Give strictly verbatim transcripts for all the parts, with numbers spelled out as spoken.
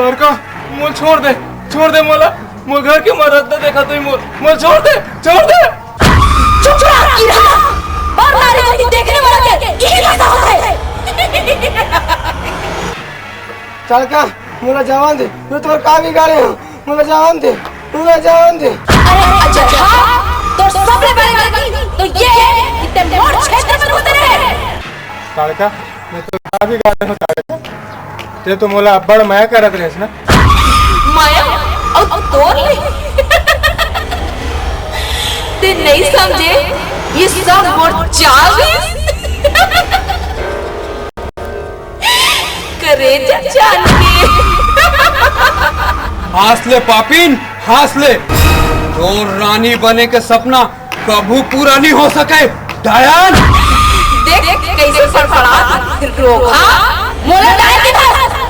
लड़का, मोला छोड़ दे, छोड़ दे मोला। मोर घर के मरद ला देखत होही मोला, मोला छोड़ दे, छोड़ दे। चुप रह, गिरहा। बार बार ये देखने वाला के यही दशा होथे। लड़का, मोला जावन दे, मैं तोर का बिगाड़े हंव? मोला जावन दे, मोला जावन दे। अरे अजय, हाँ, तोर सबले बड़े गलती तो ये हे कि तैं मोर क्षेत्र में घुसे रहे। लड़का, मैं तोर का बिगाड़े हंव लड़का? तैं तो मोला अब्बड़ मया करत रहेस ना। मया? अउ तोर ले? तैं नइ समझे, ये सब मोर चाल हे। करेजा जान के। हंस ले पापिन, हंस ले। तोर रानी बने के सपना कभू पूरा नइ हो सके। डायन! देख, कइसे फड़फड़ात हे। रोगहा, मोला डायन के था,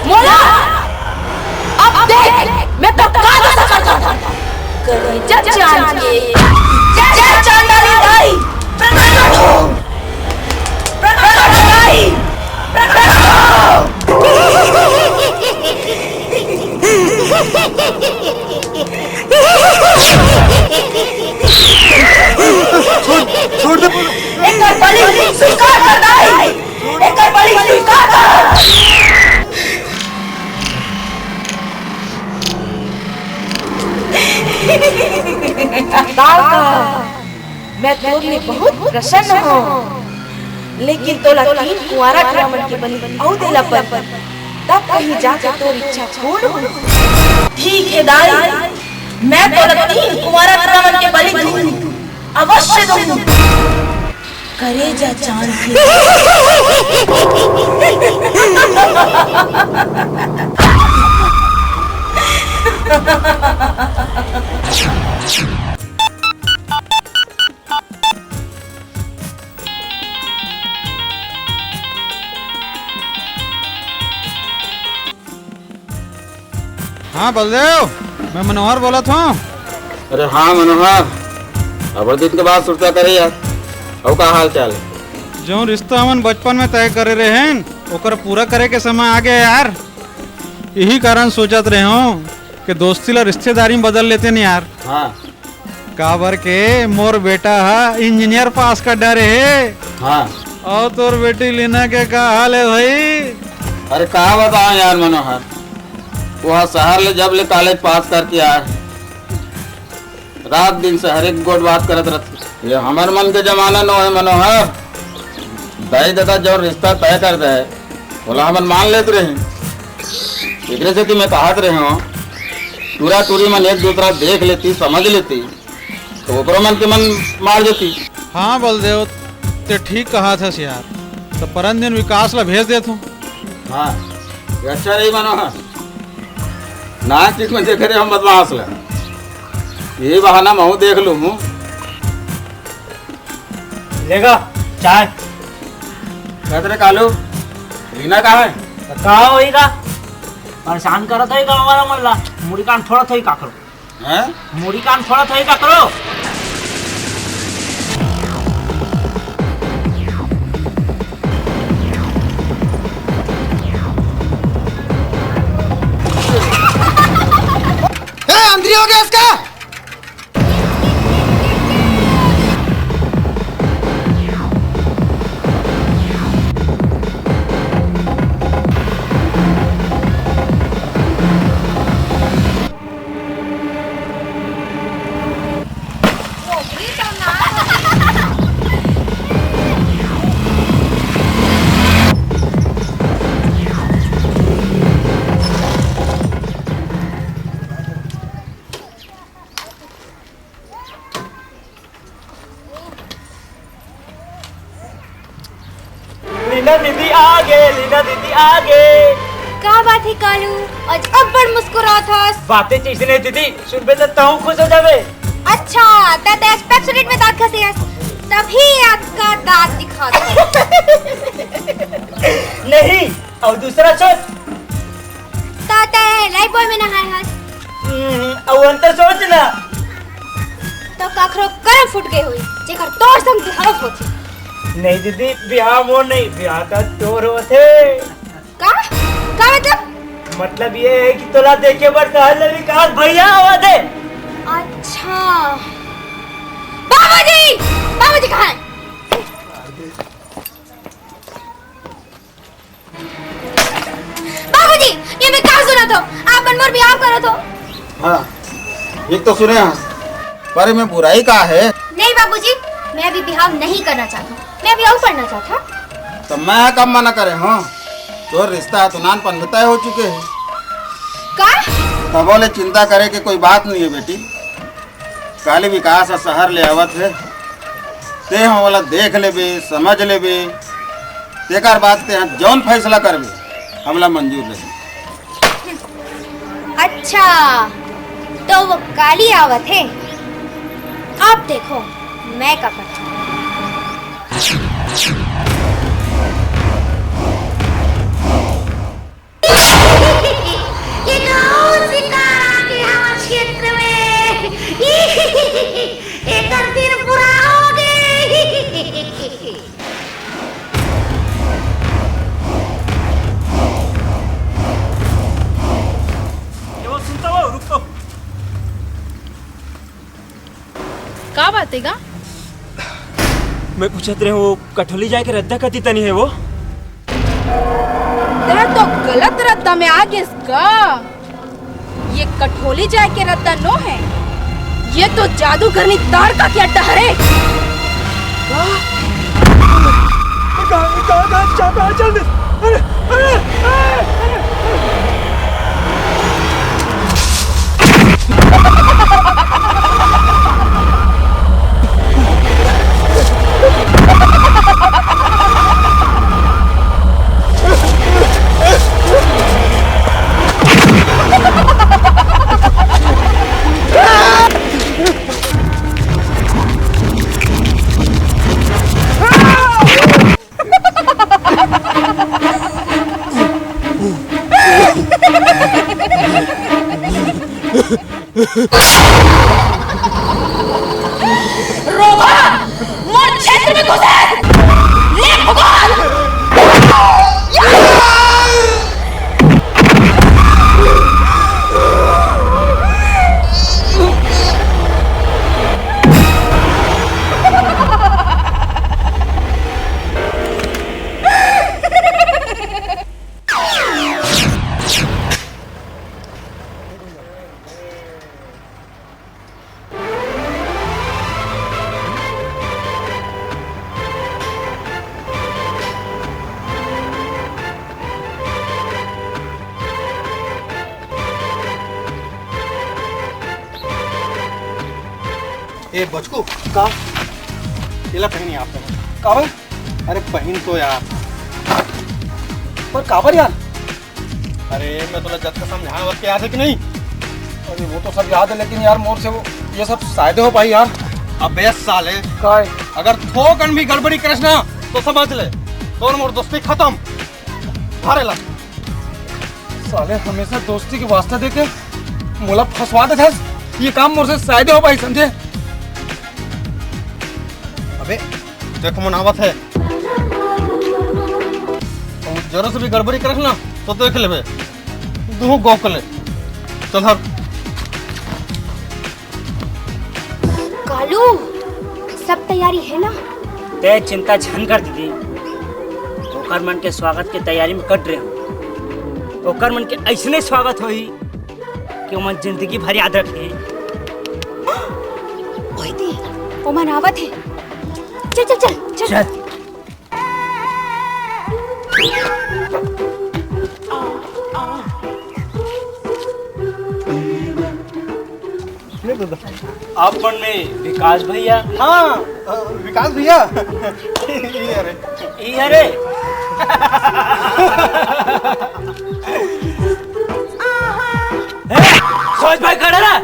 मोला। अब देख, मैं तो का दशा करथंव। करेजा जान के। जय चांडाली दाई, प्रकट हो। प्रकट हो दाई, प्रकट हो। छोड़, छोड़ दे। एकर बलि स्वीकार कर दाई, एकर बलि स्वीकार कर। कालका, मैं तोर ले बहुत प्रसन्न हंव, लेकिन तोला तीन कुंवारा रावण के बलि अउ देला परही, तब कहीं जाके तोर इच्छा पूर्ण होही। ठीक हे दाई, मैं तोला तीन कुंवारा रावण के बलि दूंहूं, अवश्य दूंहूं। करेजा जान के। हाँ बलदेव, मैं मनोहर बोलत हंव। अरे हाँ मनोहर, अब्बड़ दिन के बाद सुरता करे यार। अउ का हाल चाल हे? जउन रिश्ता हमन बचपन में तय करे रहेन, ओकर पूरा करे के समय आ गे यार। इही कारण सोचत रहेंव कि दोस्ती ला रिश्तेदारी में बदल लेतेन यार। हाँ। काबर के मोर बेटा ह इंजीनियर पास कर डारे हे। हाँ। अउ तोर बेटी लीना के का हाल हे भाई? अरे का बतावंव यार मनोहर, वो ह शहर ले जब ले कॉलेज पास करके आय हे, रात दिन शहरे के गोठ बात करत रहिथे। ये हमर मन के जमाना नोहे मनोहर। दाई ददा जउन रिश्ता तय कर दे हे, ओला हमन मान लेत रहेन। एकरे सेती मैं कहत रहेंव, टूरा टूरी मन एक दूसरा देख लेती, समझ लेती, त ओकरो मन के मन मार जतिस। हाँ बलदेव, तैं ठीक कहत हस यार। त परन दिन विकास ला भेज देथंव। हाँ, ये अच्छा रही मनोहर। नानचीज में देखे रहेंव बदमाश ला। इही बहाना महूं देख लूहूं। ले गा चाय। कहत रहे कालू, लीना कहाँ हे? त का होही गा? परेशान करत होही गाँव वाला मन ला। मुड़ी कान फोड़त होही काकरो। हैं? मुड़ी कान फोड़त होही काकरो। ए, अंदरी हो गे इसका। लीना दीदी आगे, लीना दीदी आगे। का बात हे कालू, आज अब्बड़ मुस्कुरात हस? बातें चीज नहीं दीदी, सुनबे त तहूँ खुश हो जाबे। अच्छा, त तैं Pepsodent में दांत घसे हस, तभी आज का दांत दिखात हे। नहीं, अउ दूसरा सोच। त तैं Lifebuoy में नहाए हस। हम्म, अउ अंतर सोच ना। त काकरो करम फूट गे होही, जेकर तोर संग बिहाव होथे। नहीं दीदी, बिहाव मोर नहीं, बिहाव त तोर होथे। का? का मतलब? मतलब ये है कि तोला देखे बर शहर ले विकास भैया आवत हे। अच्छा, बाबूजी, बाबूजी कहाँ है? बाबूजी, ये मैं का सुनत हों? आप मन मोर बिहाव करत हों। हाँ, ये तो सुने हाँ, पर एमे बुराई का है? नहीं बाबूजी, मैं अभी बिहाव नहीं करना चाहत हों, मैं अभी अउ पढ़ना चाहत हों। तो मैं कब मना करे हों? तोर रिश्ता तो नानपन में तय हो चुके हे। का? तभो ले चिंता करे के कोई बात नहीं है बेटी। काली विकास ह शहर ले आवत हे, तें ह ओला देख लेबे, समझ लेबे, तेकर बाद तें ह जौन फैसला करबे, हमला मंजूर रही। अच्छा, तो वो काली आवत हे, अब देखो मैं का करथों। ये गाँव शिकार आगे हमार क्षेत्र में। एकर दिन पूरा हो गए। ये वो सुनता हो, रुक तो। का बात हे गा? मैं पूछत रहे वो कठोली जाए के रद्दा कति तनी है वो? तेरा तो गलत रद्दा में आ गेस गा। ये कठोली जाए के रद्दा नो है, ये तो जादूगरनी ताड़का के अड्डा हरे। रोगहा, मोर क्षेत्र में घुसे, ले भगवान। ए बचकू, का? एला पहिन यार। काबर? अरे पहिन तो यार। पर काबर यार? अरे मैं तोला जतका समझाए वतका याद है कि नहीं? अरे वो तो सब याद है, लेकिन यार मोर से वो ये सब सायदे हो पाही यार। अबे साले, काय? अगर थोकन भी गड़बड़ी करस ना तो समझ ले, तोर मोर दोस्ती खतम। भारे ला। साले हमेशा दोस्ती के वास्ता देके मोला फंसवा देथस। ये काम मोर से सायदे हो पाही, समझे? अबे देख, मन आवत है। अउ जरा से भी गड़बड़ी करस ना तो देख लेबे। दुहू गौ के ले। चल हट। कालू, सब तैयारी है ना? तै चिंता झन कर दीदी, ओकर मन के स्वागत के तैयारी में कट रहे हो। ओकर मन के ऐसने स्वागत होही कि ओमन जिंदगी भर याद रखही। ओए दी, ओमन आवत हे। चल, चल, चल, चल। चल। आप मन में विकास भैया। हाँ, अ, विकास भैया। ये अरे। ये अरे। ए, सोच भाई खड़ा रह।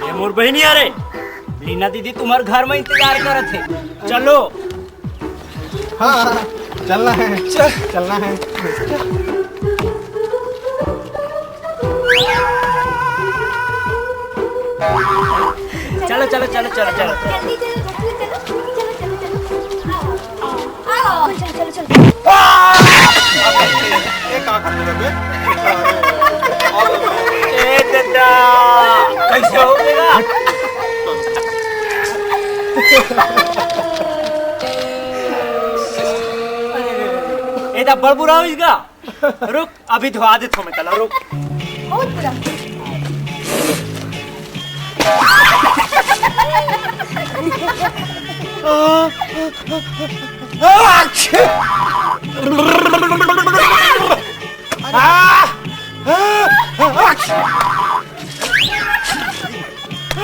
ये मोर बहिनी अरे। लीना दीदी तुम्हार घर में इंतजार करत हे। चलो। हाँ, चलना है। चल। चलना है। चलो, चलो, चलो, चलो, चलो। जल्दी, जल्दी, जल्दी, चलो, चलो, चलो, चलो। आओ, आओ, आओ, चलो, चलो, चलो। ये का कर रहे बे? डब्बड़ बुरा होइस गा। रुक, अभी धोवा देथों मैं तेला, रुक। बहुत बुरा।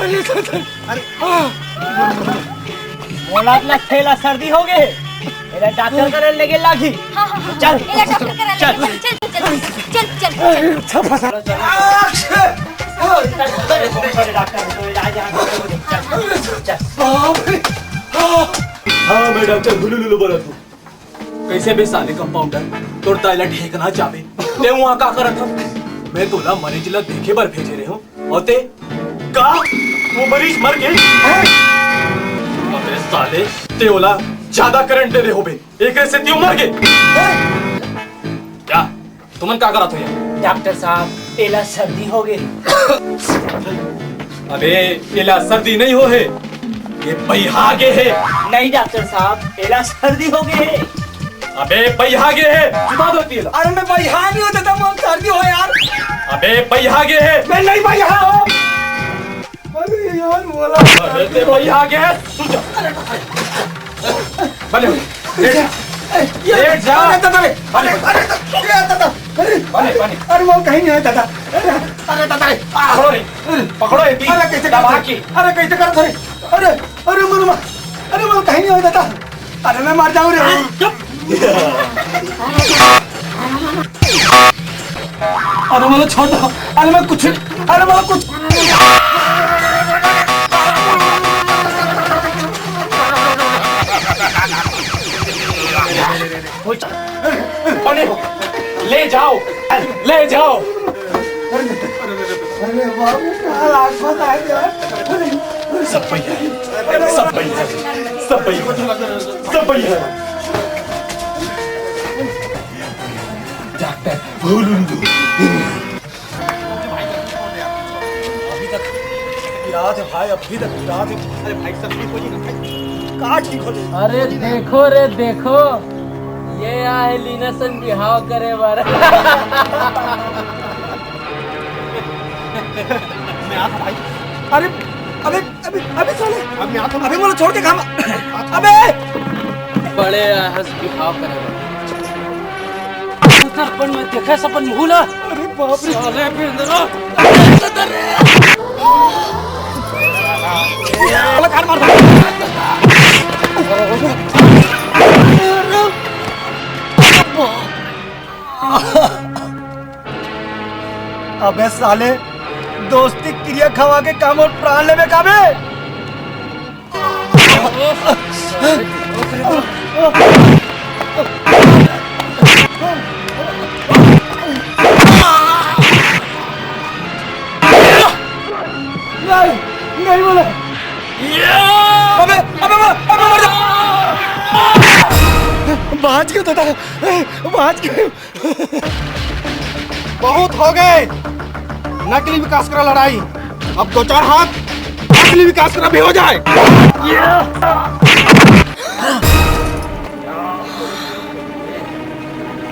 अरे, अरे, अरे, मोला लगथे एला सर्दी हो गे। एला डॉक्टर करा लेगे लागही। हाँ, हाँ, हाँ। चल। एला डॉक्टर करा चल। लेगे। चल, चल, चल, चल, चल, चल। अरे, अच्छा फंसा। चल, चल, चल, डॉक्टर, तो इलाज यहाँ पे हो जाए। चल, चल। बाप रे। हाँ, हाँ, मैं डॉक्टर हुलुलुलु बोलत हूँ। कइसे बे साले कंपाउंडर, तोर दाई ला ठेकना चाबे, ते उहाँ का करत हस? मैं तोला मरीज ला देखे बर भेजे रेहेंव, अउ ते का? वो मरीज मर गे? हैं? अबे साले, ते ओला जादा करंट दे दे होबे, एकरे सेती वो मर गे। हैं? का? तुमन का करत हो यार? डॉक्टर साहब, एला सर्दी हो गे। अबे, एला सर्दी नइ हो हे, ये बइहा गे हे। नहीं डॉक्टर साहब, एला सर्दी हो गे हे। अबे, बइहा गे हे, जुबान होती है। अरे, मैं बइहा नहीं होता था, मोर सर्दी हो यार। अबे, बइहा गे हे। मैं नहीं बइहा हूँ। अरे यार, मोला अरे, ते बइहा गे हे, तू जा। बने, लेट जा। ये लेट जा। अरे दादा रे, अरे, अरे दादा, अरे, बने, बने। अरे मोला कहीं नहीं होय दादा। अरे, अरे दादा रे, आ, पकड़ो रे, पकड़ो ये पी। अरे कैसे दबा करत के। अरे कैसे करत रे? अरे, अरे मोला, अरे मोला कहीं नहीं होय दादा। अरे मैं मर जाऊं रे। चुप। अरे मोला छोड़ दो। अरे मैं कुछ, अरे मोला कुछ। अरे, ले जाओ, ले जाओ। अरे बाबू, क्या लाग बता यार। सब बइहा हे, सब बइहा हे, सब बइहा हे, सब बइहा हे। डॉक्टर हुलुलुलु। अभी तक पिरात हे भाई, अभी तक पिरात हे। अरे भाई, सब ठीक हो जाएगा भाई। का ठीक हो जाएगा? अरे देखो रे, देखो, ये आहे लीना संग बिहाव करे बर। मैं आता भाई। अरे, अबे, अबे, अबे साले, अभी आता हूँ। अबे मोला छोड़ के कहाँ? अबे! बड़े आहस बिहाव करे। उधर अपन मैं देखे सपन मुहूला। अरे बाप रे। साले बेंदरा। साला कार मार। अबे साले, दोस्ती किरिया खवा के का मोर प्राण लेबे का बे? नहीं, नहीं बोला। अबे, अबे, अबे, अबे, मर जा। बाँच गे दादा, बाँच गे। बहुत हो गए नकली विकास करा लड़ाई, अब दो चार हाथ असली विकास करा भी हो जाए।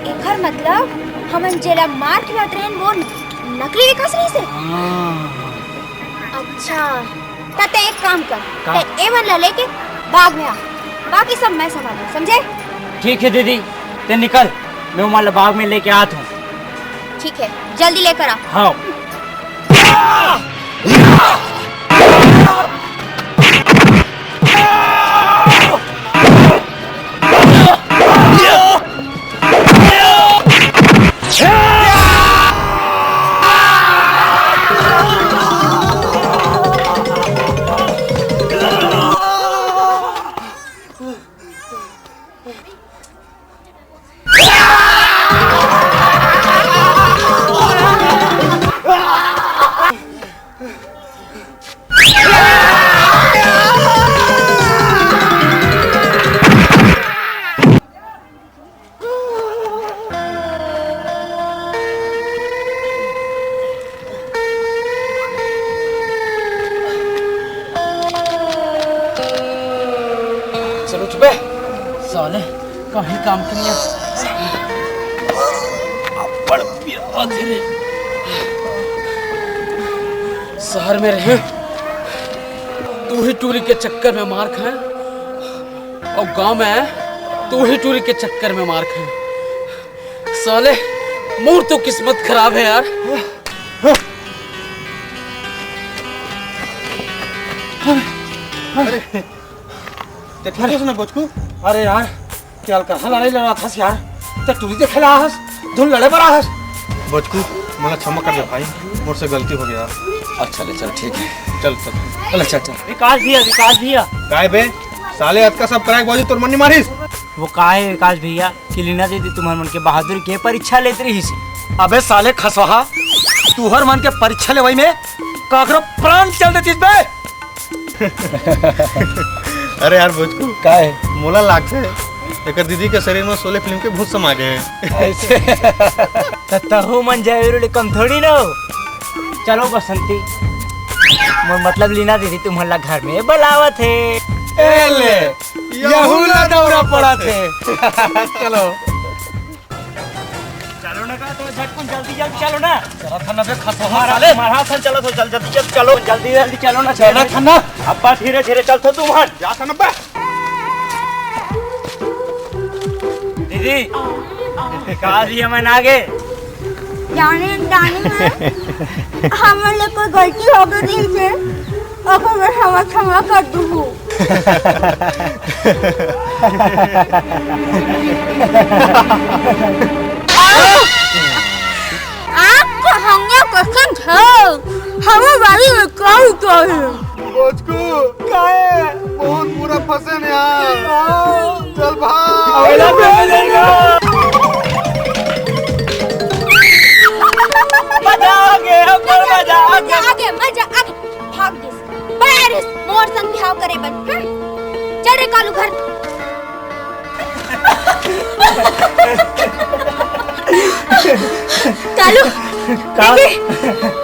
एकर मतलब हमन जेला मार के लड़ रहे हैं, वो नकली विकास रहिस हे? अच्छा, त तैं एक काम कर, का? तैं एमन ला लेके बाग में आ, बाकी सब मैं संभालूं, समझे? ठीक हे दीदी, तैं निकल, मैं ओमन ला बाग में लेके आत हूँ। ठीक हे, जल्दी लेकर आ। हाँ। चलो चुपे। साले, कहीं काम के नहीं है। बड़ पिरात हे रे। शहर में रहे, तू ही टूरी के चक्कर में मार खाए, और गांव में आए, तू ही टूरी के चक्कर में मार खाए। साले, मोर तो किस्मत खराब है यार। अरे, ते ठीक हस ना बोचकू? अरे यार, क्या हल्का हल्का लड़ाई लड़ा हस यार? ते टूरी देखे ला हस, धुन लड़े बर हस। बोचकू, मोला क्षमा कर दे भाई, मोर से गलती हो गया। अच्छा ले चल, ठीक है। चल, चल। चल, चल, चल। विकास भैया, विकास भैया। काय बे? साले, अतका सब कराए के बावजूद तोर मन नहीं मारिस? वो का है विकास भैया कि लीना दीदी तुम्हर मन के बहादुरी के परीक्षा लेत रहिस। अबे साले खसवाहा, तुहर मन के परीक्षा लेवई में काकरो प्राण चल देतिस बे। अरे यार भोजकू, का है? मोला लागथे एकर दीदी के शरीर में शोले फिल्म के भूत समा गए हैं। ऐसे। त तहू मन जय वीरू ले कम थोड़ी ना हो। चलो बसंती, मोर मतलब लीना दीदी तुम्हर ला घर में बलावत हे। ए ले, यहू ला दौरा पड़त हे। चलो। चलो ना का, तो झटकुन जल्दी जल्दी चलो ना। चला था ना बे, खसवा हमारा साले। हमारा हाथ चलो तो जल्दी जल्दी चल, चलो जल्दी जल्दी चलो ना। चला था ना। अब्बा धीरे धीरे चल तो तुम हट। जा था ना बे। दीदी, का दिया मैं ना गे? जाने जाने में हमन ले कोई गलती हो गई रहिस हे, ओकर बर हमर क्षमा कर दुहू। आप कहानियाँ पसंद है, हमारे बारे में क्या विचार है? बोचकू, काहे? बहुत बुरा फंसे ने यार। चल भाग। अबे ना, अबे ना। मजा आ गया, हमको मजा आ गया। मजा आ गया, मजा आ गया। भाग दे। बड़ा रिस मोर संग बिहाव करे बर। हम्म? चल रे कालू घर। कालू, का? देखे,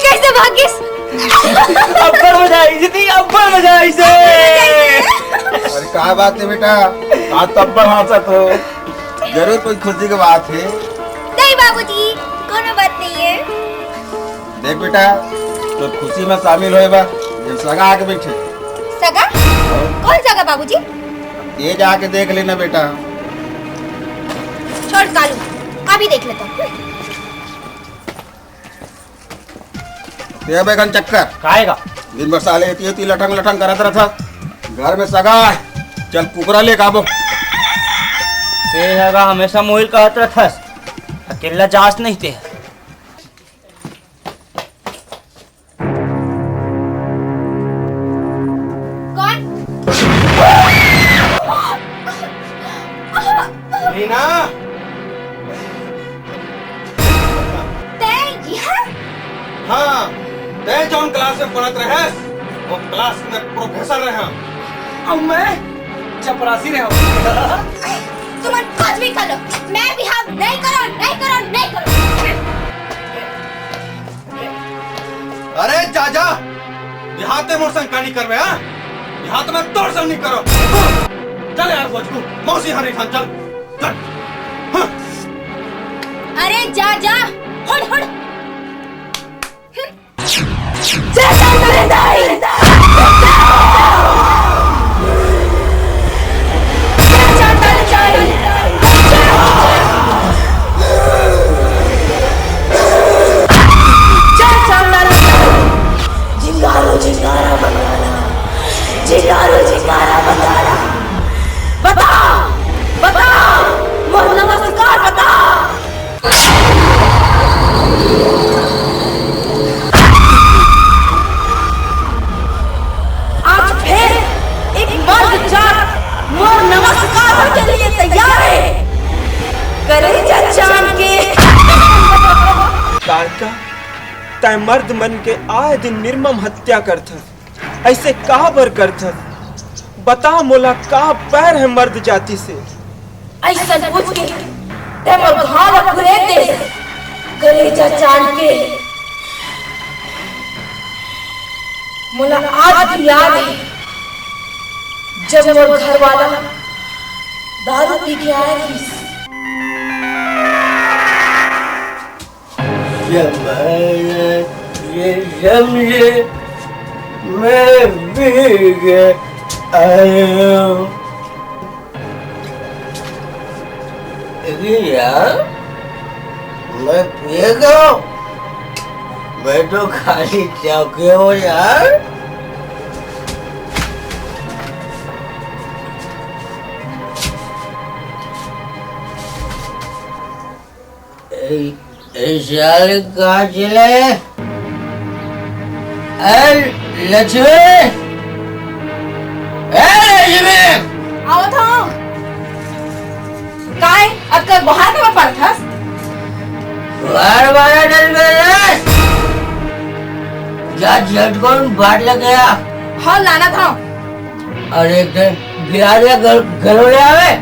कैसे भागिस? अब्बड़ मजा आई दीदी, अब्बड़ मजा आई से। अरे का बात है बेटा, आज तो अब्बड़ हाँसत हो, जरूर कोई खुशी की बात है। नहीं बाबूजी, कोनो बात नहीं है। देख बेटा, तो खुशी में शामिल होए बा, ये सगा आके बैठे। सगा? कौन सगा बाबूजी? ये जाके देख लेना बेटा। छोड़ कालू, अभी देख लेता हूँ। ये बेगन चक्कर। काहे का? दिन भर साले एती एती लटंग लटंग करत रहता। घर में सगा है, चल कुकरा ले आबो। ते हगा हमेशा मोहिल कहत रहथस, अकेला जास नहीं ते। कौन? मीना। तै यहाँ? हाँ, तै जौन क्लास में पढ़त रहेस, वो क्लास में प्रोफेसर रहे। और मैं चपरासी रहे। तुम कुछ भी कर लो, मैं बिहाव नहीं करो, नहीं करो, नहीं करो। अरे जा जा, बिहाव ते मोर संग का नहीं करबे, हाँ? बिहाव ते मैं तोर संग नहीं करो। चल यार बोचकू, मौसी हरी खान चल, चल। हाँ। अरे जा जा, हुड़ हुड़। जय शंकर दाई। जय शंकर दाई। जय शंकर दाई। जिंगारो जिंगारा बंगारा, जिंगारो जिंगारा बंगारा। बता, बता, मोर नमस्कार बता। आज फिर एक मर्द जात मोर नमस्कार के लिए तैयार है। करेजा चांद के। तारका, तै मर्द मन के आए दिन निर्मम हत्या करथस। ऐसे का बर करथस? बता मोला, का बैर है मर्द जाति से? ऐसन पूछ के तै मोर घाव ला कुरेद देस, करेजा चांद के। मोला आज भी याद है, जब मोर घरवाला दारू पी के आए रहिस। जमाना ये समझे, मैं भीग आया हूँ। लेकिन यार, मैं भीग हूँ, मैं तो खाली चौके हूँ यार। ए, ए, साले कहाँ चले? ए, लक्ष्मी! ए, लक्ष्मी! आवत हूँ। काय? अतका बाहर काबर पड़त हस? बार बार डर गए रे। जा झटकुन बाट लगे आ। हाँ, लानत हूँ। अरे, एक दिन गिरा दिया, घर, घर हो जावे।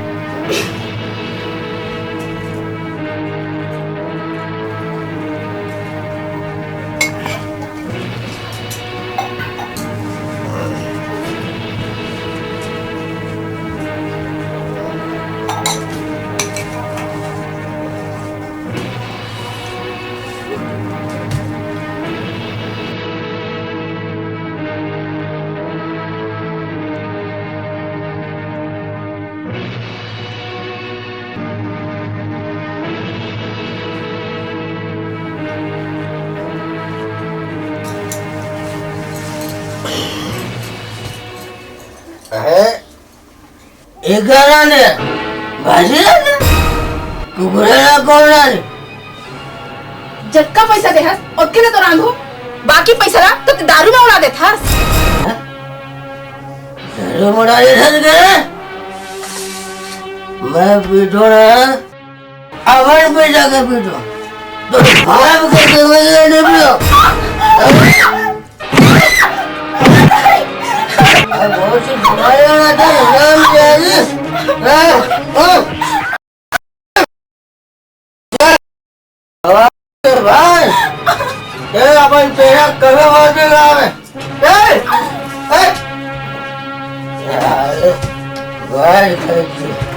अहे, एकर आने, भाजी आने, कुकुरे ना कौन आने? जतका पैसा देहस, ओतके ले तो रांधो। बाकी पैसा ला तो दारू में उड़ा देथस। हाँ? दारू में उड़ा देथस के? मैं पीटो ना, अपन पैसा के पीटो। तो बाप के समझ में नहीं पियो। अरे, बहुत से बीमारी वाला था, हराम जादी। हाँ, हाँ। अरे भाई, ए, अपन तेरा कभी मौत नहीं आवे। ए, ए। अरे, भाई, भाई।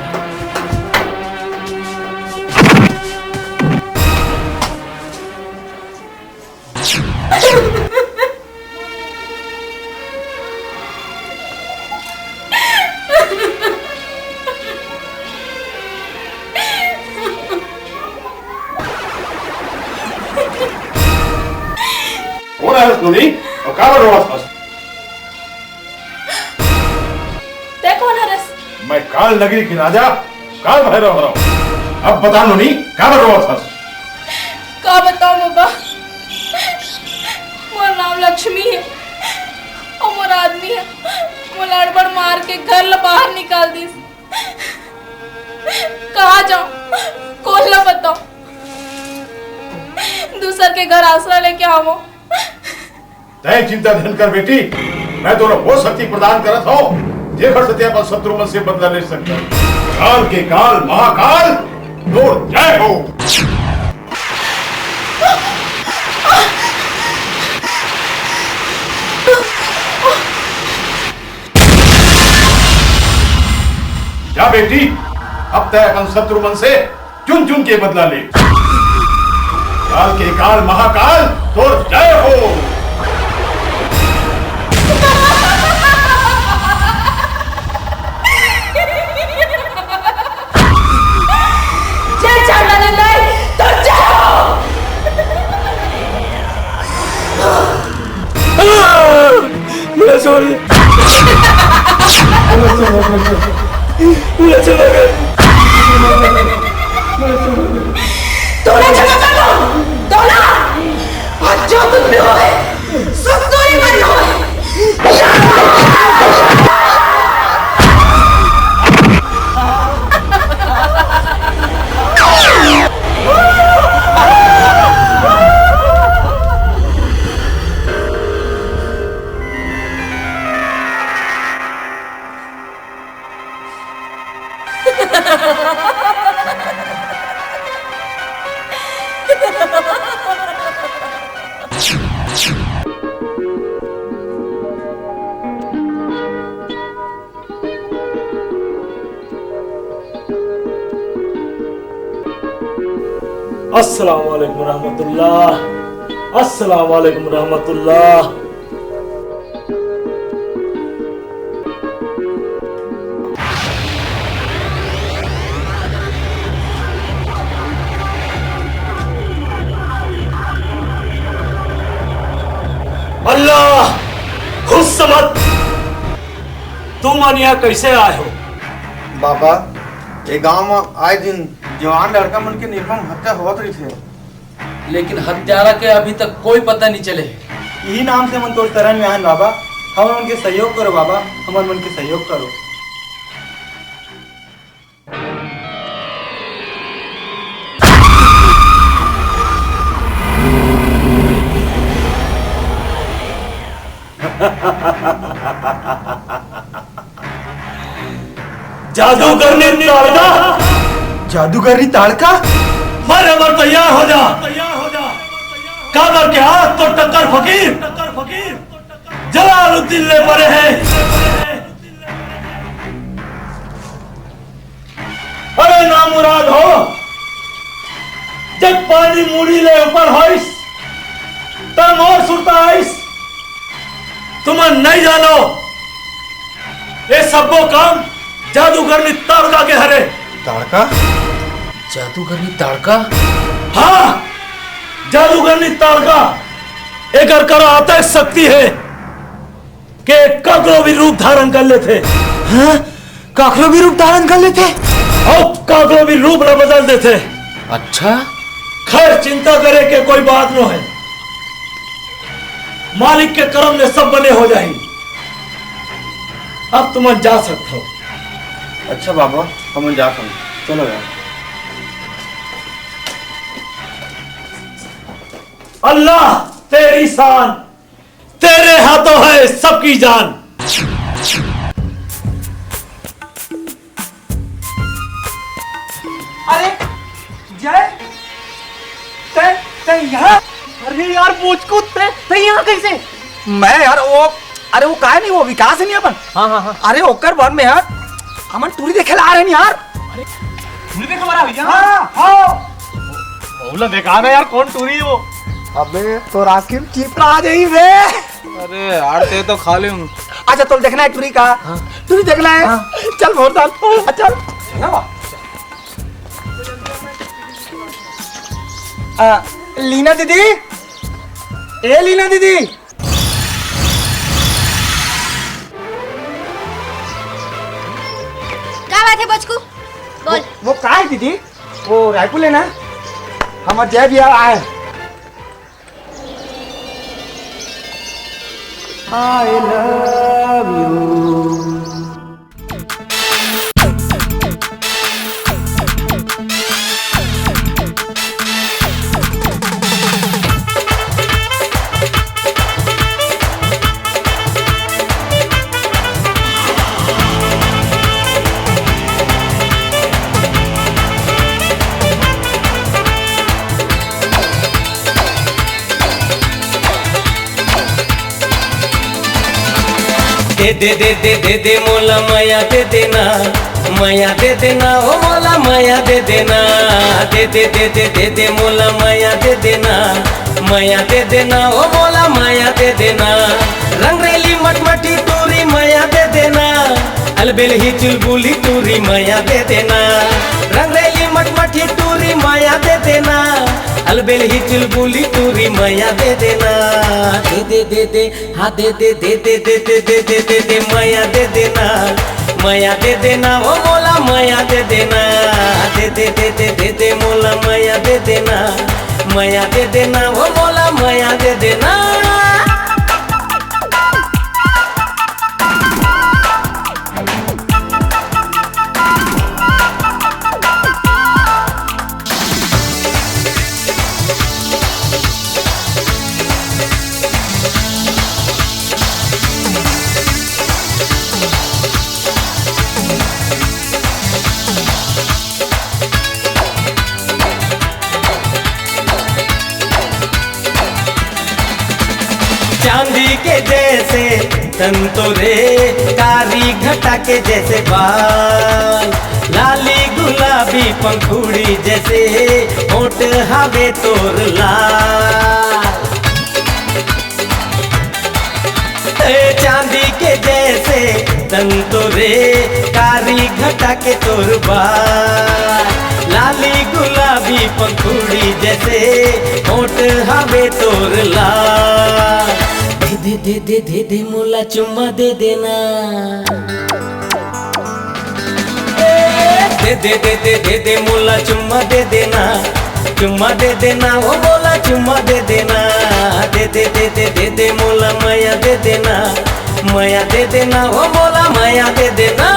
कोन हरस नोनी? अउ काबर रोवत हस? तैं कोन हरस? मैं काल नगरी के राजा, काल भैरव हरंव। अब बता नोनी, काबर रोवत हस? का बतावंव बाबा, मोर नाम लक्ष्मी हे, अउ मोर आदमी हे मोला अड़बड़ मार के घर ले बाहर निकाल दिस। कहाँ जावंव? कोन ला बतावंव? दूसर के घर आसरा लेके आवंव। तैं चिंता झन कर बेटी, मैं तोला वो शक्ति प्रदान करत हंव, जेकर से तैं अपन शत्रु मन से बदला ले सकत। काल के काल महाकाल, तोर जय हो। जा बेटी, अब तैं अपन शत्रु मन से चुन चुन के बदला ले। काल के काल महाकाल, तोर जय हो। जय चावला नंदन, तोर जय हो। मेरा छोड़ दे। मेरा छोड़ दे। तोला जगह कर लो, तोला। आज जो कुछ भी होए, सब तोरी मारी होए। अस्सलाम वालेकुम रहमतुल्लाह। अस्सलाम वालेकुम रहमतुल्लाह। अल्लाह, खुश समझ, तुम मन यहाँ कैसे आए हो? बाबा, ये गांव में आए दिन जवान लड़का मन के निर्मम हत्या होत रहिथे। लेकिन हत्यारा के अभी तक कोई पता नहीं चले। यही नाम से हमन तोर शरण में आन बाबा, हमन मन के सहयोग करो बाबा, हमन मन के सहयोग करो। जादूगरनी ताड़का। जादूगरनी ताड़का? मरे बर तैयार हो जा। काबर के आज तो टक्कर फकीर जलालुद्दीन ले परे हे। अरे नामुराद हो, जब पानी मुड़ी ले ऊपर होइस, त मोर सुरता आइस। तुमन नहीं जानो, ये सब्बो काम जादूगरनी ताड़का के हरे। ताड़का? जादूगरनी ताड़का? हाँ, जादूगरनी ताड़का। एकर करा अतक शक्ति हे के काकरो भी रूप धारण कर लेथे। हाँ? काकरो भी रूप धारण कर लेथे? अउ काकरो भी रूप ला बदल देथे। अच्छा? खैर, चिंता करे के कोई बात नो हे। मालिक के करम ले सब बने हो जाही। अब तुमन जा सकत हो। अच्छा बाबा, हमन जा सकत। चलो यार। अल्लाह तेरी शान, तेरे हाथों है सबकी जान। अरे जय, तै तै यहाँ? अरे यार बोचकू, तै तै यहाँ कैसे? मैं यार वो, अरे वो काय नहीं, वो विकास हे नहीं अपन? हाँ हाँ हाँ। अरे ओकर बर में यार हमन टूरी देखे ला आ रहे हैं यार। अरे टूरी देखे वाला भैया? हाँ हाँ। ओला देखा ना यार, कौन टूरी हे वो? अबे तो रास्किन चिपरा आ जाही बे। अरे यार, तै तो खा ले हूँ। अच्छा, तो देखना है टूरी का? हाँ। टूरी देखना है? हाँ। चल भोर साल, चल। आ, लीना दीदी, ए लीना दीदी। का बात हे बचकू? बोल। वो, वो का हे दीदी? वो रायपुर ले ना, हमर जय भैया आए। I love you। दे दे दे दे दे दे मोला मया दे देना, मया दे देना, ओ मोला मया दे देना। दे दे दे दे दे दे मोला मया दे देना, मया दे देना, ओ मोला मया दे देना। रंगरेली मटमटी टूरी मया दे देना, अलबेल ही चुलबुली टूरी मया दे देना। रंगरेली मटमटी टूरी मया दे देना, अलबेल ही चुलबुली टूरी मया दे देना। दे दे दे दे, हाँ दे दे दे दे दे दे दे दे दे दे, मया दे देना, मया दे देना, ओ मोला मया दे देना। दे दे दे दे दे दे मोला मया दे देना, मया दे देना, ओ मोला मया दे देना। चांदी के जैसे तन तोरे, कारी घटा के जैसे बाल। लाली गुलाबी पंखुड़ी जैसे होठ हवे तोर लाल। ए चांदी के जैसे तन तोरे कारी घटा के तोर बाल। लाली गुलाबी पंखुड़ी जैसे होठ हवे तोर लाल। दे दे दे दे दे दे मोला चुम्मा दे देना। दे दे दे दे दे दे मोला चुम्मा दे देना। चुम्मा दे देना ओ मोला चुम्मा दे देना। दे दे दे दे दे दे मोला मया दे देना। मया दे देना ओ मोला मया दे देना।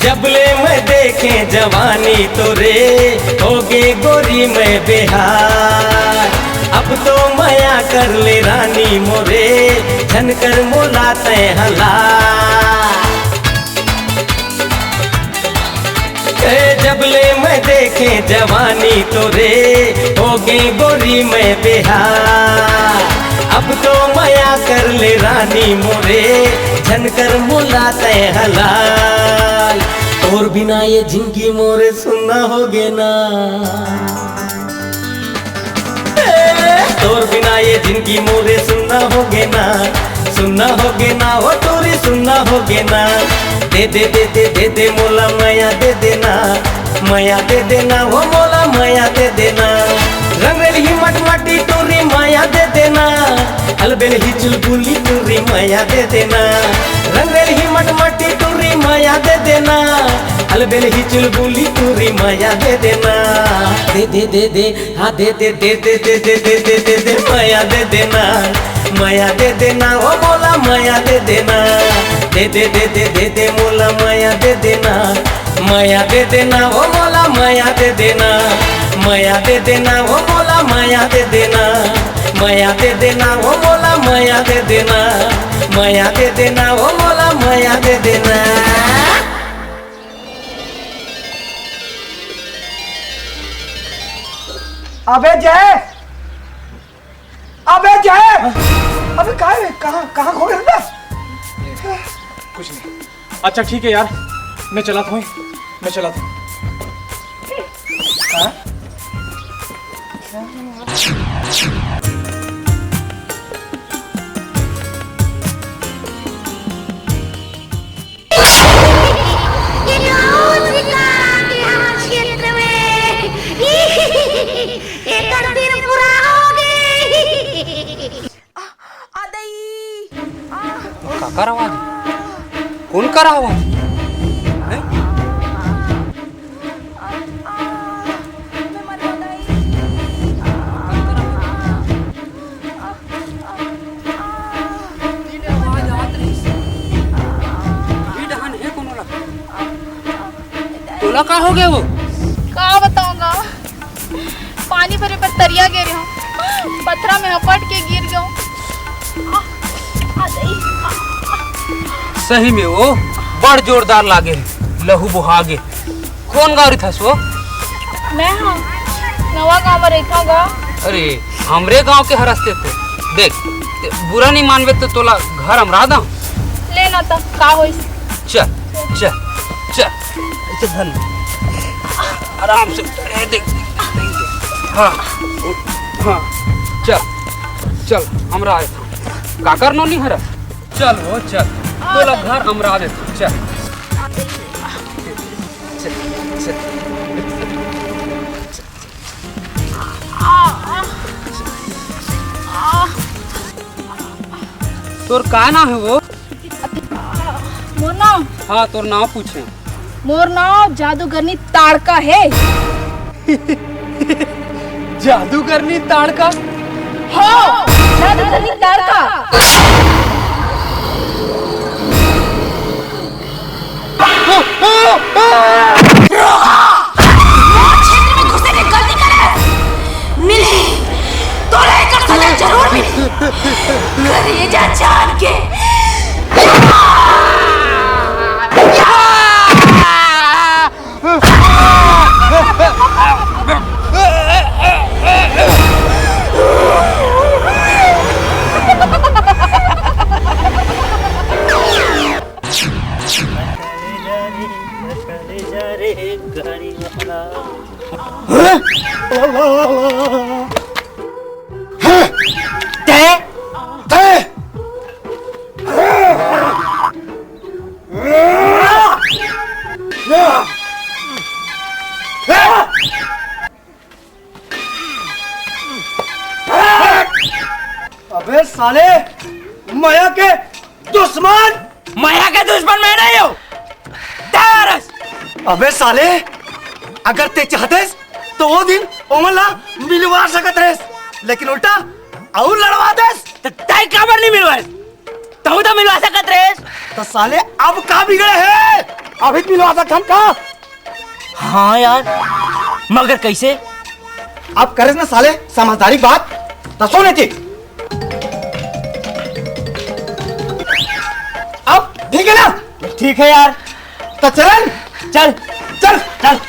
जब ले मैं देखे जवानी तोरे, होगे गोरी मैं बेहाल। अब तो मया कर ले रानी मोरे, झन कर मोला तै हलाल। ए, जब ले मैं देखे जवानी तोरे, होगे गोरी मैं बेहाल। अब तो मया कर ले रानी मोरे, झन कर मोला तै हलाल। तोर बिना ये जिंदगी मोरे सुन्ना होगे ना। तोर बिना ये जिंदगी मोरे सुन्ना होगे ना, सुन्ना होगे ना, ओ टूरी सुन्ना होगे ना। दे दे दे दे दे दे मोला मया दे देना, मया दे देना, ओ मोला मया दे देना। रंगरेल ही मटमटी टूरी मया दे देना, अलबेल ही चुलबुली टूरी मया दे देना। रंगरेल ही मटमटी टूरी मया दे देना, अलबेल ही चुलबुली टूरी मया दे देना। दे दे दे दे हाँ दे दे दे दे दे दे दे दे दे दे मया दे देना, मया दे देना, ओ मोला मया दे देना। दे दे दे दे दे दे मोला मया दे देना, मया दे देना, ओ मोला मया दे देना। मया दे देना, ओ मोला मया दे देना। मया दे देना, ओ मोला मया दे देना। मया दे देना, ओ मोला मया दे देना। अबे जय, अबे जय, अबे काय रे? कहाँ, कहाँ खो गया था? कुछ नहीं। अच्छा ठीक है यार, मैं चलाता हूँ, मैं चलाता हूँ। हाँ? ये गाँव शिकार के हमार क्षेत्र में। एकर दिन पूरा हो गए। आ, आ दई। आ, काकर आवाज? कौन कर आवाज? हैं? आ, आ, मैं मर गई। आ, आ, आ, आ, आ। ये डहान हे कोनो ला? तोला का हो गया वो? का बताऊंगा, पानी भरे बर तरिया गे रहे हूँ, पथरा में हपट के गिर गयो। सही में वो बड़ जोरदार लागे, लहू बोहा गे। कौन गाँव रहिथस वो? मैं हाँ, नवा गाँव में रहिथों गा। अरे, हमरे गाँव के हरस ते तो। देख, ते बुरा नहीं मानबे तो तोला घर हमरा दम। ले ना तो, का होइस? चल, चल, चल। चल धन। आराम से उतर। ए, देख, देख, देख, देख। हाँ, हाँ, चल, चल, हमरा आए। काकर नोनी हरस? चल वो, चल। तोला घर हमरा देथों, चल। चल, चल। तोर का नाम हे वो? मोर नाम? हाँ, तोर नाम पूछे। मोर नाम जादूगरनी ताड़का हे। जादूगरनी ताड़का? हाँ, जादूगरनी ताड़का। तय? तय? अबे साले, मया के दुश्मन। मया के दुश्मन मैं नहीं हूँ, तय हरस। अबे साले, अगर तय चाहतेस, तो वो दिन ओमन ला मिलवा सकत रहेस, लेकिन उल्टा अउ लड़वा देस। त तय काबर नहीं मिलवाए? तहु तो मिलवा सकत रहेस। त साले, अब का बिगड़े हे? अभी तो मिलवा सकत हन का? हाँ यार, मगर कैसे? अब करेस ना साले समझदारी बात, त सुन एती। अब ठीक है ना? ठीक है यार। त चलन? चल। चल। चल।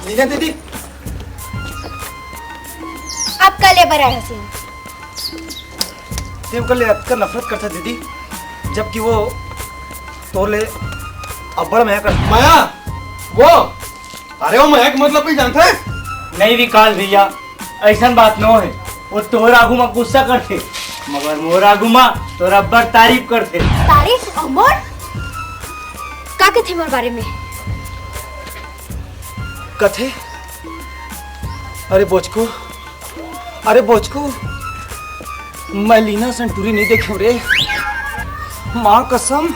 लीना दीदी। अब का ले बर आए हस? तें ओकर ले अतका नफरत करथस दीदी, जबकि वो तोर ले अब्बड़ मया कर। मया? वो? अरे वो मया के मतलब भी जानथस? नहीं विकास भैया, अइसन बात नो हे। वो तोर आगू मा गुस्सा करथे, मगर मोर आगू मा तोर अब्बड़ तारीफ करथे। तारीफ? अउ मोर? का कथे मोर बारे में? कथे? अरे बोचकू, अरे बोचकू, मैं लीना सन टूरी नहीं देखे हूँ रे। माँ कसम,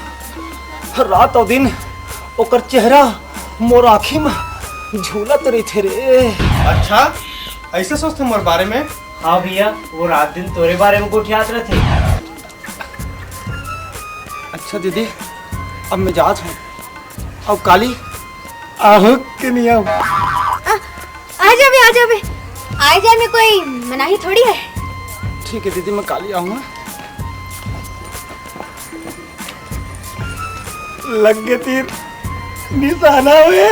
रात अउ दिन ओकर चेहरा मोर आँखी में झूलत रहिथे रे। अच्छा, ऐसे सोचथे मोर बारे में? हाँ भैया, वो रात दिन तोरे बारे में गोठियात रहिथे। अच्छा दीदी, अब मैं जात हूँ। अब काली आहू के नहीं आऊँ। आ, आ जाबे, आ जाबे। आए जाए में कोई मनाही थोड़ी है। ठीक है दीदी, मैं काली आऊँगा। लग गए तीर निशाना हुए।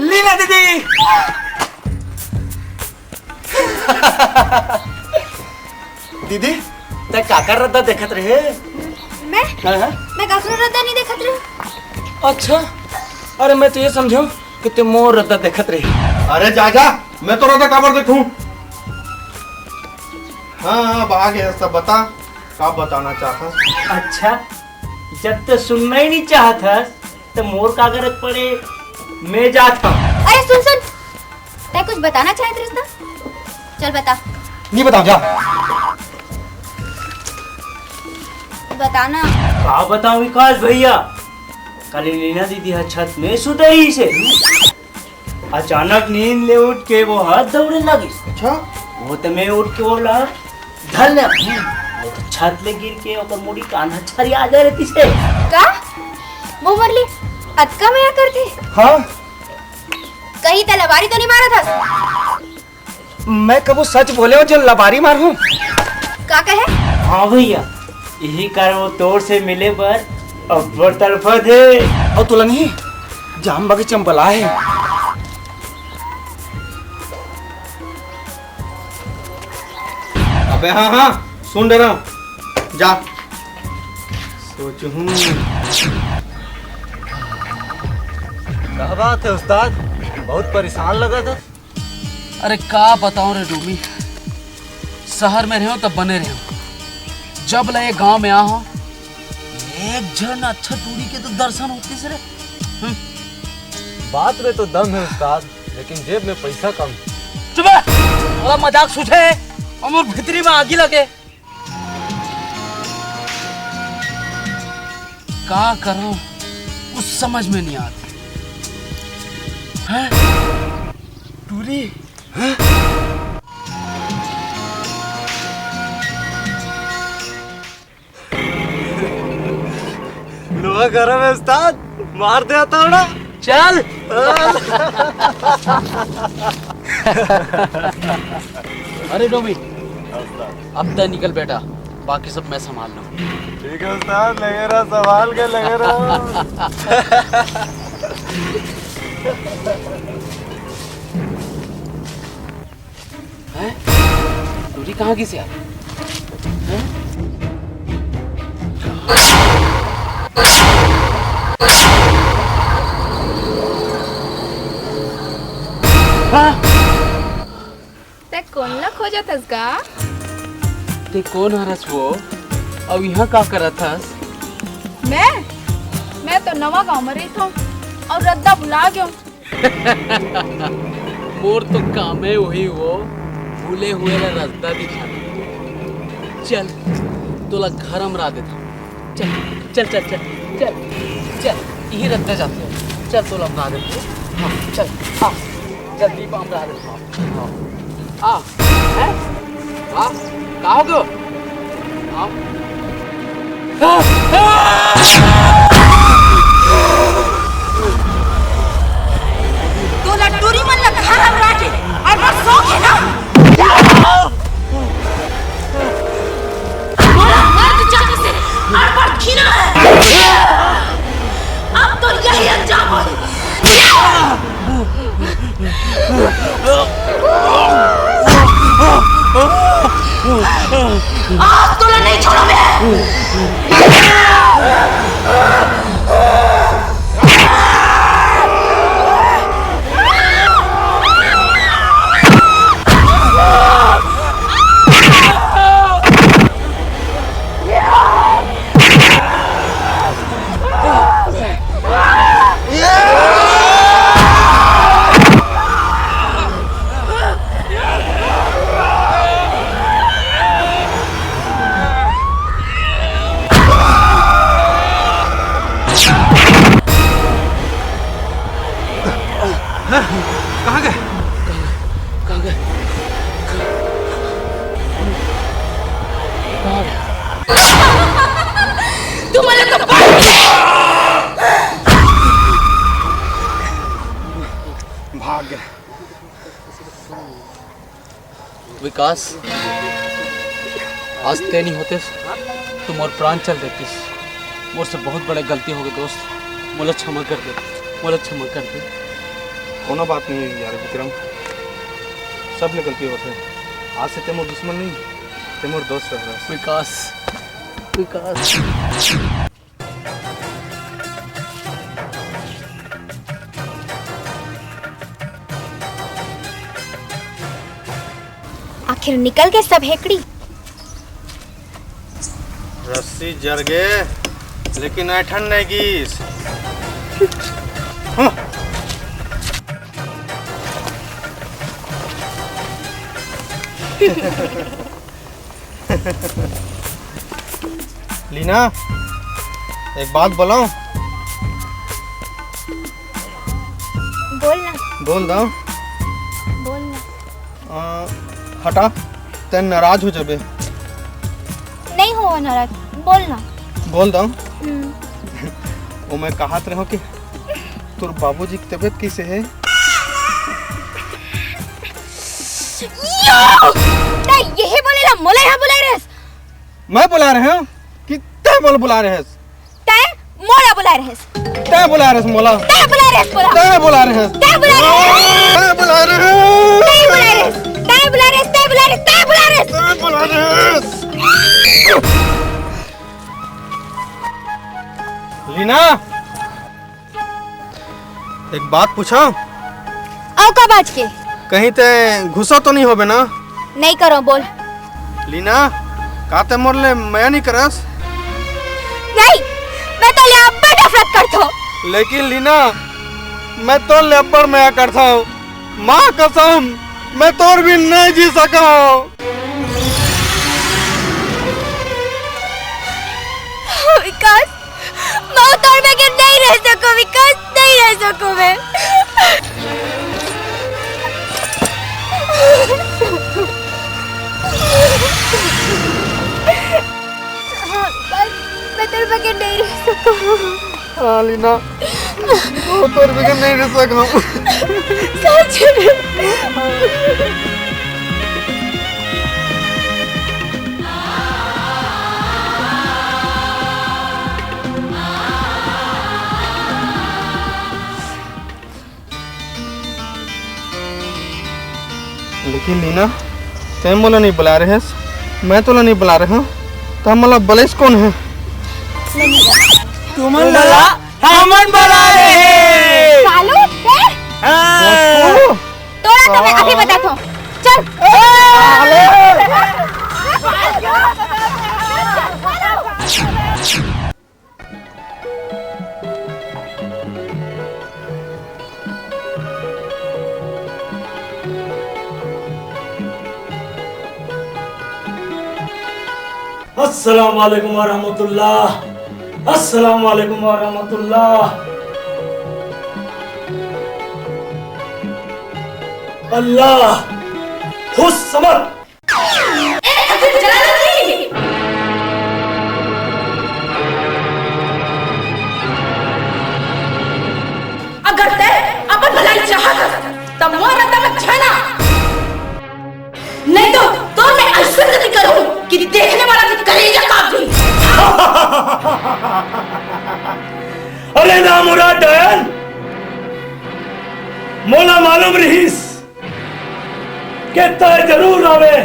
लीना दीदी। दीदी, तै काकर रद्दा देखत रहे? मैं? हाँ, हाँ। मैं काकरो रद्दा नहीं देखत रहे। अच्छा, अरे मैं तो ये समझो कि तै मोर रद्दा देखत रहे। अरे जा जा, मैं तो रद्दा काबर देखूं? हाँ, अब आ गया सब, बता, का बताना चाहत हस? अच्छा, जब तो सुनना ही नहीं चाहत हस, तो मोर का गरज पड़े, मैं जात हूँ। अरे सुन सुन, तै कुछ बताना चाहत रहिस ना? चल बता। नहीं बताऊं, जा। बताना। का बताऊं विकास भैया, काली लीना दीदी ह छत में सुते रहिसे। अचानक नींद ले उठ के वो ह दौड़े लगिस। अच्छा? वो तो मैं उठ के ओला धर ले। वो तो छत ले गिर के ओकर मुड़ी कान ह छरिया जाए रहिसे। का? वो मोर ले अतका मया करथे? हाँ। कहीं तै लबारी तो नहीं मारत हस? मैं कबो सच बोले हूँ जो लबारी मारहूँ? का कहे? हाँ भैया, यही कारण वो तोर से मिले बर अब्बड़ तड़फत हे। अउ तोला नहीं, जाम बगीचा में बला हे। अबे हाँ, हाँ, सुन डरा हूँ। जा। सोचहूँ। का बात है उस्ताद, बहुत परेशान लगा था। अरे का बताऊं रे डूमी, शहर में रहो तब बने रहो, जब ले गांव में आ हो, एक झन अच्छा टूरी के तो दर्शन होते से रे। हम्म। बात में तो दम है उस्ताद, लेकिन जेब में पैसा कम। चुप है, थोड़ा मजाक सूझे है, अउ मोर भीतरी में आगी लगे। का करूं, कुछ समझ में नहीं आती। हैं? टूरी? हैं? लोहा गरम है उस्ताद, मार दे हथौड़ा। चल। अरे डोमी, अब तय निकल बेटा, बाकी सब मैं संभाल लूँ। ठीक है उस्ताद, लगे रहा, संभाल के लगे रहा। ये कहाँ गिस यार? हैं? हाँ? तै कोन ला खोजत हस गा? तै कोन हरस वो? अउ इहाँ का करत हस? मैं? मैं तो नवा गांव में रहिथंव अउ रद्दा भुला गेंव। मोर तो कामे वही वो, भूले हुए ला रद्दा दिखाना। चल, तोला घर अमरा देथंव। चल, चल, चल, चल, चल, चल, इही रद्दा जाथे। चल, तोला अमरा देथंव। हाँ, चल, आ, जल्दी अमरा देथंव। हाँ, आ, हैं? आ, का हो गयो? आ, तोला टूरी मन ला घर अमरा के अड़बड़ शौक हे ना? मोला मर्द जाति से अड़बड़ घिना हे। अब तो यही अंजाम होही। आज तोला नहीं छोड़ों मैं। कहाँ गए? कहाँ गए? तुम्हारे तो भाग गए। विकास, आज तैं नहीं होतेस, तो मोर प्राण चल देतिस। मोर से बहुत बड़े गलती हो गई दोस्त, मोला क्षमा कर दे, मोला क्षमा कर दे। कोनो बात नहीं यार विक्रम, सब ले गलती होथे। आज से तैं मोर दुश्मन नहीं, तैं मोर दोस्त हरस। विकास, विकास। आखिर निकल गे सब हेकड़ी। रस्सी जर गे, लेकिन ऐठन नहीं गीस। हाँ। लीना, एक बात बोलूं? बोल ना। बोल दो। बोल ना। आ, हटा, तैं नाराज हो जाबे। नहीं हो नाराज, बोल ना। बोल दो। हम्म। वो मैं कहत रहे हो कि तोर बाबूजी की तबीयत कैसे है? यो! तैं यही बोलेला, मोला यहाँ बुलाए रहेस? मैं बुला रहे हूँ कि तैं मोला बुला रहे हस? तैं मोला बुलाए रहेस। तैं बुलाए रहेस मोला। तैं बुलाए रहेस मोला। तैं बुलाए रहेस। तैं बुलाए रहेस। तैं बुलाए रहेस। तैं बुलाए रहेस। तैं बुलाए रहेस। तैं बुलाए रहेस। तैं बुलाए रहेस। तैं बुलाए रहेस। लीना, एक बात पूछा? अउ का बात के? कहीं तैं गुस्सा तो नहीं होबे ना? नहीं करो, बोल। लीना, का तैं मोर ले मया नहीं करस? नहीं, मैं तोर ले अब्बड़ नफरत करथो। लेकिन लीना, मैं तोर ले अब्बड़ मया करथो। माँ कसम, मैं तोर बिन नहीं जी सकूं। विकास, मैं तोर बगैर नहीं रह सकूं विकास, नहीं रह सकूं मैं। हाँ, विकास, मैं तोर बगैर नहीं रह सकूं। हाँ, लीना, मैं तोर बगैर नहीं रह सकूं। सच में। लेकिन लीना, तैं मोला नहीं बुला रहे हस, मैं तोला नहीं बुला रहे हूँ, तो मोला बुलाइस कौन है? तुमन ला हमन बुला रहे हैं। कालू, तैं? हाँ। तोला तो मैं अभी बताथों। चल। अस्सलाम वालेकुम व रहमतुल्लाह। अस्सलाम वालेकुम व रहमतुल्लाह। अल्लाह हुस्समत। ए, अभी जला नहीं। अगर तैं अपन भलाई चाहत हस, त मोर रद्दा में झना। नहीं तो तोर मैं अइसन गति करूं कि देखने वाला के कलेजा कांप जाही। अरे नामुराद डायन, मोला मालूम रहिस के तैं जरूर आवे,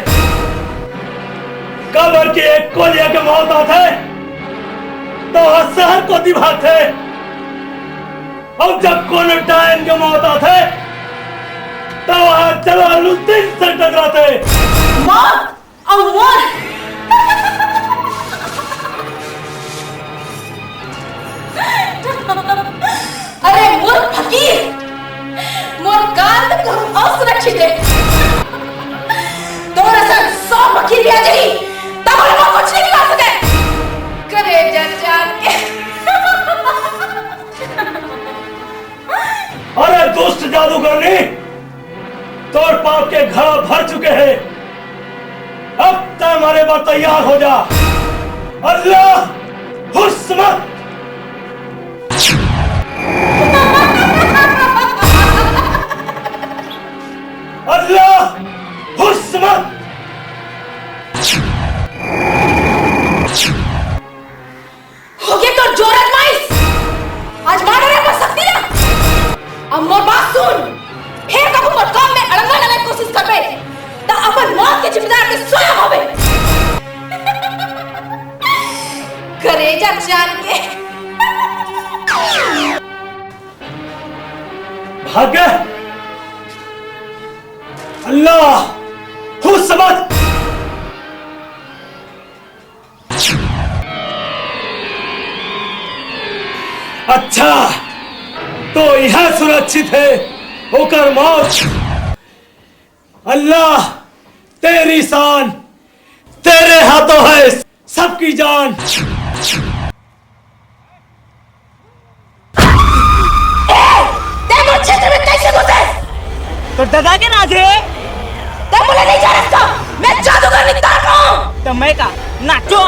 काबर के एक कोलिया के मौत आथे, तो हर शहर को दिभाथे, और जब कोनो डायन के मौत आथे, तो वहां जलालुद्दीन से टकराथे। मौत? अउ मोर? अरे मूर्ख फकीर, मोर काल तो कहूं असुरक्षित हे। तोर असन सौ फकीर भी आ जाही, तब ले मोर कुछ नहीं बिगाड़ सके। करेजा जान के। अरे दुष्ट जादूगरनी, तोर पाप के घड़ा भर चुके हे। अब तैं मरे बर तैयार हो जा। अल्लाह हुस्मत। अल्लाह हुस्मत। होगे तोर जोर आजमाइश। आजमा डरे अपन शक्ति ला। अब मोर बात सुन, फेर कभू मोर काम में अड़ंगा डाले के कोशिश करबे, त अपन मौत के जिम्मेदार में स्वयं होबे। करेजा जान के। भाग गए। अल्लाह हुस्मत। अच्छा, तो यह सुरक्षित हे ओकर मौत। अल्लाह, तेरी शान, तेरे हाथों है सबकी जान। ए, तैं मोर क्षेत्र में कैसे घुसे? तोर ददा के राज हे। तैं मोला नहीं जानस का? मैं जादूगर नितार हूँ। त मैं का नाचो?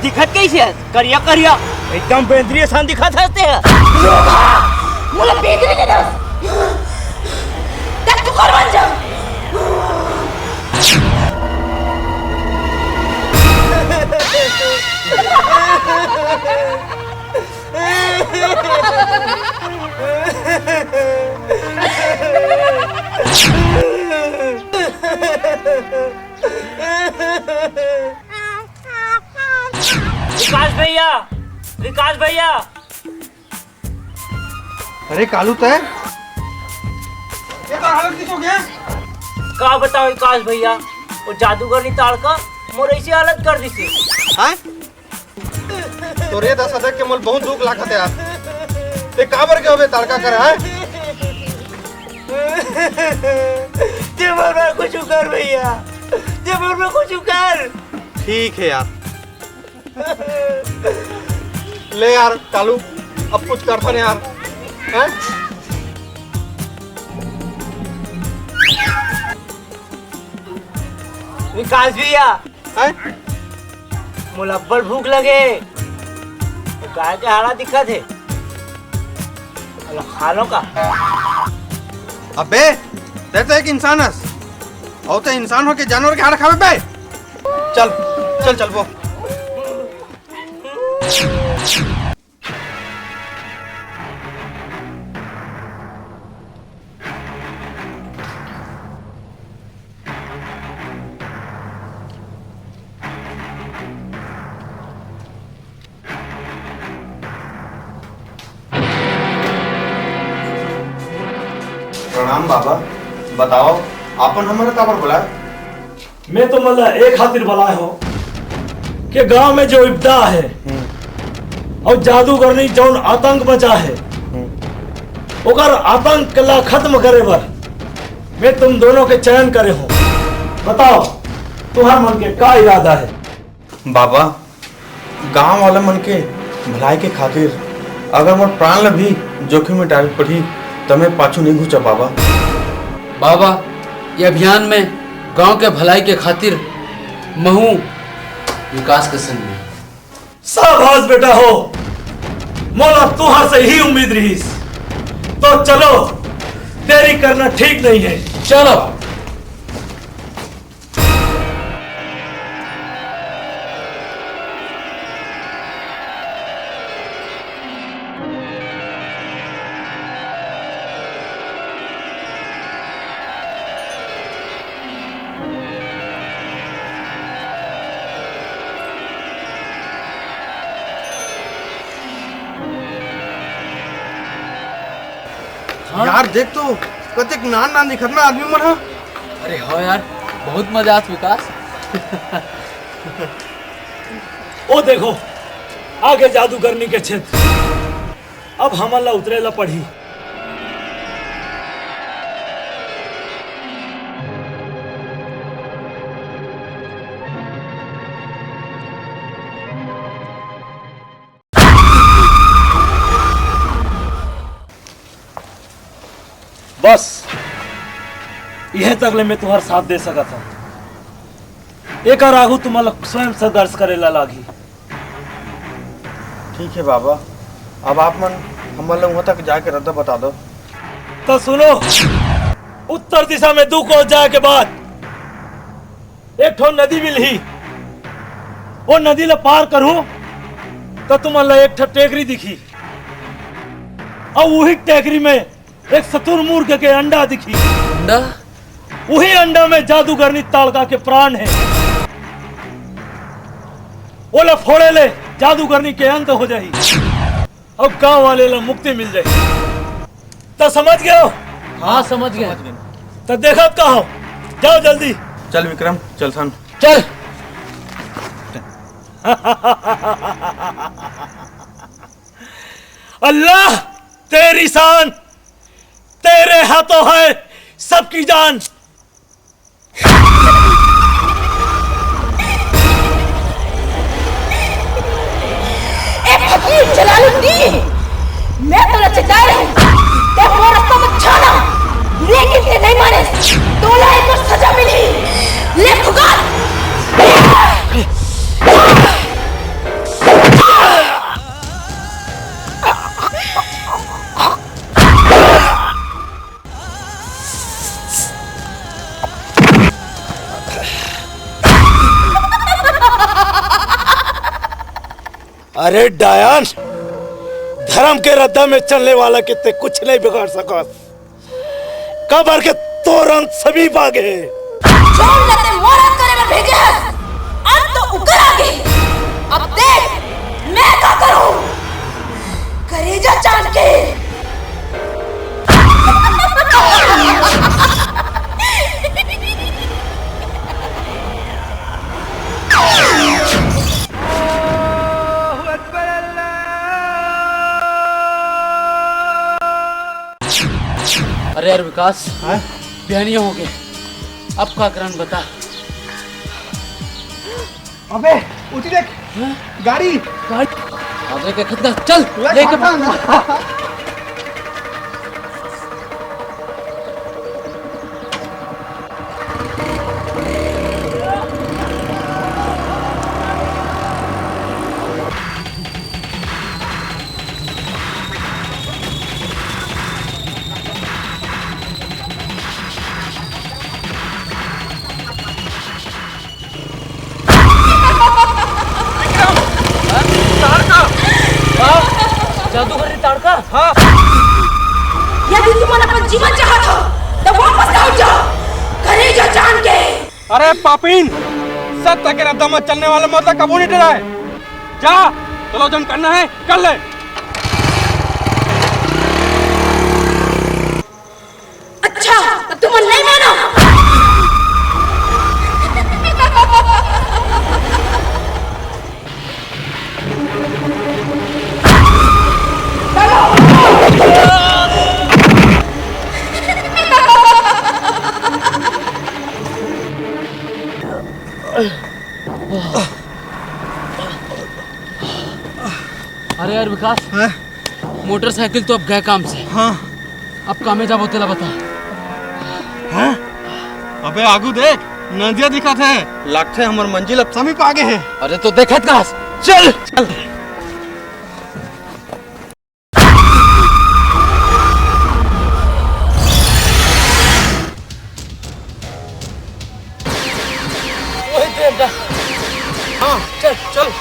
दिखत कैसे हस? करिया करिया, एकदम बेंदरी असन दिखत हस तैं। रोगहा, मोला बेंदरी के दस। तैं सुकर बन जा। विकास भैया, विकास भैया। अरे कालू तैं? ये तो हालत किस हो गया? का बताओ विकास भैया, वो जादूगर निताड़का मोर ऐसी हालत कर दिस हे। हाँ? तोर ये दशा देख के मोला बहुत दुख लागत हे यार। तैं काबर के होबे ताड़का कर, हाँ? तैं मोर बर कुछ कर भैया, तैं मोर बर कुछ कर। ठीक हे यार। ले यार कालू, अब कुछ करथन यार, हैं? विकास भैया, हैं? मोला अब्बड़ भूख लगे। गाय के हाड़ा दिखत हे। अला खा लो का? अबे, तैं तो एक इंसान हस। अउ तैं इंसान होके जानवर के हाड़ा खाबे बे? चल, चल, चल वो। बाबा, बताओ, आपन हमन ला काबर बुलाए? मैं तो मतलब एक खातिर बुलाए हो कि गांव में जो विपदा है और जादूगरनी जौन आतंक मचा है, ओकर आतंक ला खत्म करे बर मैं तुम दोनों के चयन करे हूँ। बताओ, तुम्हार मन के का इरादा है? बाबा, गांव वाला मन के भलाई के खातिर अगर मोर प्राण ला भी जोखिम में डाले पड़ही, त मैं पाछू नहीं घुचा बाबा। बाबा, ये अभियान में गांव के भलाई के खातिर महू विकास के संग में। शाबाश बेटा हो, मोला तुहार से ही उम्मीद रहीस। तो चलो, देरी करना ठीक नहीं है, चलो। हाँ? यार देख तो, कतेक नान नान दिखत ना आदमी मन ह। अरे हाँ यार, बहुत मजा आत विकास। ओ देखो, आगे जादूगरनी के क्षेत्र। अब हमन ला उतरे ला पड़ही। बस, इहे तक ले मैं तुम्हार साथ दे सकत हूँ। एकर आगू तुम्हारा स्वयं संघर्ष करे ला लागही। ठीक है बाबा, अब आप मन हमन ला वहाँ तक जाके रद्दा बता दो। तो सुनो, उत्तर दिशा में दू कोस जाए के बाद एक ठो नदी मिलही। वो नदी ला पार करू तो तुमन ला एक ठो टेकरी दिखी, और वही टेकरी में एक सतुरमुर्ग के अंडा दिखी। अंडा? वही अंडा में जादूगरनी ताड़का के प्राण है। ओला फोड़े ले जादूगरनी के अंत हो जाही। अब गांव वाले ला मुक्ति मिल जाही। तो समझ गए हो? हाँ, समझ गए। तो देखत का हो, जाओ जल्दी। चल विक्रम, चल सन। चल। अल्लाह, तेरी शान, तेरे हाथों है सबकी जान। ए फकीर जलालुद्दीन, मैं तोला चेताए रहे, ते मोर रस्ता मत छाना, लेकिन ते नहीं माने, तोला एक सजा मिली। ले फुकार। अरे डायन, धर्म के रद्दा में चलने वाला के ते कुछ नहीं बिगाड़ सकस। काबर के तोर अंत सभी बागे। जौन ल ते मोर अंत करे बर भेजे हस, अंत तो उकर आगे। अब देख, मैं का करूं? करेजा चांद के। अरे यार विकास, हाँ? बिहानिया हो गए, अब का करन बता। अबे, उठी देख, हाँ? गाड़ी। गाड़ी? अबे देखत का, चल, ले लेके भाग। जादूगरनी ताड़का? हाँ। यदि तुमन अपन जीवन चाहत हो, तो वापस लौट जाओ, करेजा चांद के। अरे पापिन, सत्य के रद्दा में चलने वाले मौत ला कबू नहीं डराए। जा, चलो, जो करना है, कर ले। अच्छा, तुमन नहीं मानो। अरे यार विकास, हैं? मोटरसाइकिल तो अब गए काम से। हाँ। अब कामे जाबो तेला बता। हैं? अबे आगू देख, नदिया दिखत हे। लगथे हमर मंजिल अब समीप आगे हे। अरे तो देखत कहास, चल। चल। ओए देवता। हाँ, चल, चल।